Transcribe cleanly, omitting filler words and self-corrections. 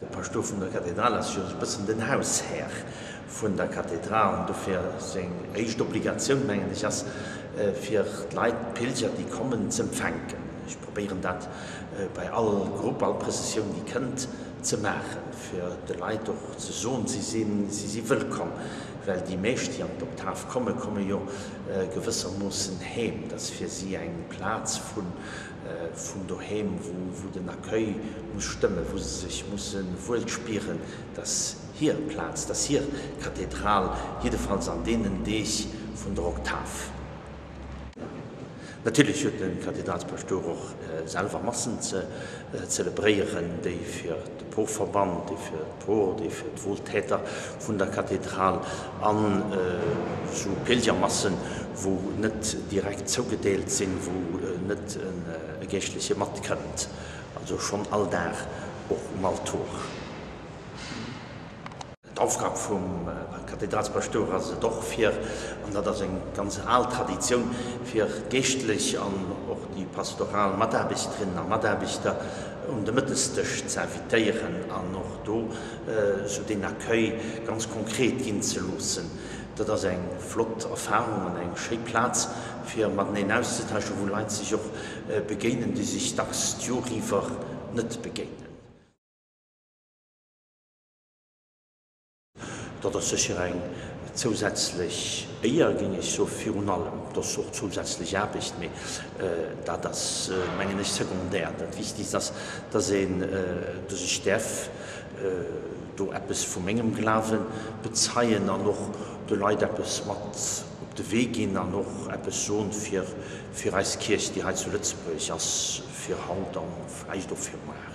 De Paschtouer vun der Kathedral ass jo e bëssen den Haushär vun der Kathedral an dofir seng éischt Obligatioun, mengen ech, ass fir d'Leit, d'Pilger, déi kommen, z'empfänken. Ech probéieren dat bei all Grupp, all Prëssessioun, déi kënnt, ze maachen, fir de Leit och ze soen, si sinn, si si wëllkomm, well déi meescht, déi an d'Oktav kommen, komme jo gewëssermoossen heem. Dat ass fir si eng Plaz vun vun doheem, wou den Accueil muss stëmmen, wou se sech musse wuel spieren, dass hir Plaz, dass hir Kathedral, jiddefalls an deenen Deeg vun der Oktav. Natierlech huet de Kathedralspaschtouer och selwer Massen ze zelebréieren, déi fir de Porverband, déi fir d'Por, déi fir d'Wohltäter vun der Kathedral an esou Pilgermassen, wou net direkt zougedeelt sinn, wou net e Geeschtleche matkënnt, also schonn all Dag och um Altor. D'Aufgab vum Kathedralspaschtouer ass et och fir, an dat ass eng ganz al Traditioun, fir d'Geeschtlech an och déi pastoral Mataarbechterinnen a Mataarbechter un de Mëttesdësch ze invitéieren an och do esou deen Accueil ganz konkret ginn ze loossen. Dat ass eng flott Erfahrung an eng schéi Plaz, fir mateneen auszetauschen, wou Leit sech och begéinen, déi sech dacks d'Jor iwwer net begéinen. Dat ass sécher eng zousätzlech Éier, géing ech soen, virun allem. Et ass och zousätzlech Aarbecht, mee dat ass, mengen ech, secondaire. Dat Wichtigst ass, dass een, dass ech däerf do eppes vu mengem Glawe bezeien an och de Leit eppes mat op de Wee ginn an och eppes soen fir, fir eis Kierch, déi hei zu Lëtzebuerg ass, fir haut a vläicht och fir muar.